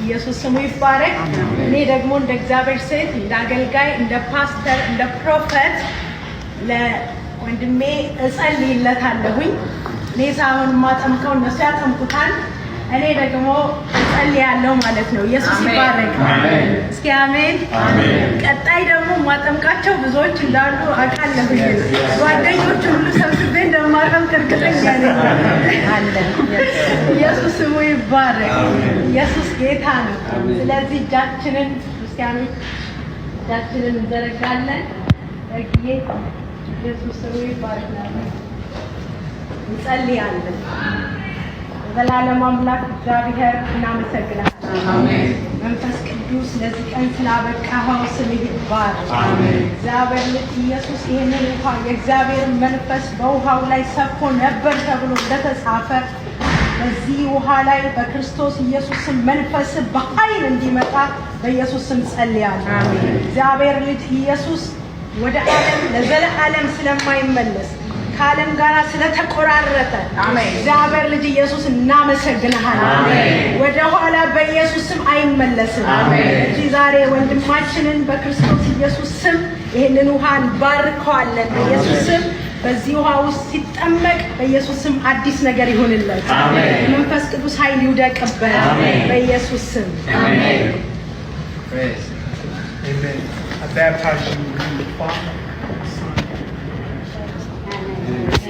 ኢየሱስ ስሙ ይባረክ። እኔ ደግሞ እንደ እግዚአብሔር ሴት፣ እንደ አገልጋይ፣ እንደ ፓስተር፣ እንደ prophet ለወንድሜ እጸልይለታለሁኝ። እኔ ሳይሆን የማጠምቀው እነሱ ያጠምቁታል። እኔ ደግሞ እጸልያለሁ ማለት ነው። ኢየሱስ ይባረክ። እስኪ አሜን። ቀጣይ ደግሞ ማጠምቃቸው ብዙዎች እንዳሉ አውቃለሁኝ። ጓደኞች ሁሉ ሰብስቤ እንደማጠምቅ እርግጠኛ ነኝ። ኢየሱስ ስሙ ይባረክ። ኢየሱስ ጌታ ነው። ስለዚህ እጃችንን ክርስቲያኖች እጃችንን እንዘረጋለን። በጊዜ ኢየሱስ ስሙ ይባረክ። እንጸልያለን። የዘላለም አምላክ እግዚአብሔር እናመሰግናለን። መንፈስ ቅዱስ ለዚህ ቀን ስላበቃኸው ስምህ ይባረክ። እግዚአብሔር ልጅ ኢየሱስ ይህንን ውሃ የእግዚአብሔር መንፈስ በውሃው ላይ ሰፎ ነበር ተብሎ እንደተጻፈ በዚህ ውሃ ላይ በክርስቶስ ኢየሱስ ስም መንፈስ በኃይል እንዲመጣ በኢየሱስ ስም ጸልያለሁ። እግዚአብሔር ልጅ ኢየሱስ ወደ ዓለም ለዘለዓለም ስለማይመለስ ከዓለም ጋር ስለተቆራረጠ እግዚአብሔር ልጅ ኢየሱስ እናመሰግንሃለን። ወደ ኋላ በኢየሱስ ስም አይመለስም። እዚህ ዛሬ ወንድማችንን በክርስቶስ ኢየሱስ ስም ይህንን ውሃ እንባርከዋለን። በኢየሱስ ስም በዚህ ውሃ ውስጥ ሲጠመቅ በኢየሱስ ስም አዲስ ነገር ይሁንለት። የመንፈስ ቅዱስ ኃይል ይውደቅበት በኢየሱስ ስም። Amen. I baptize you in the name of the Father, the Son, and the Holy Spirit.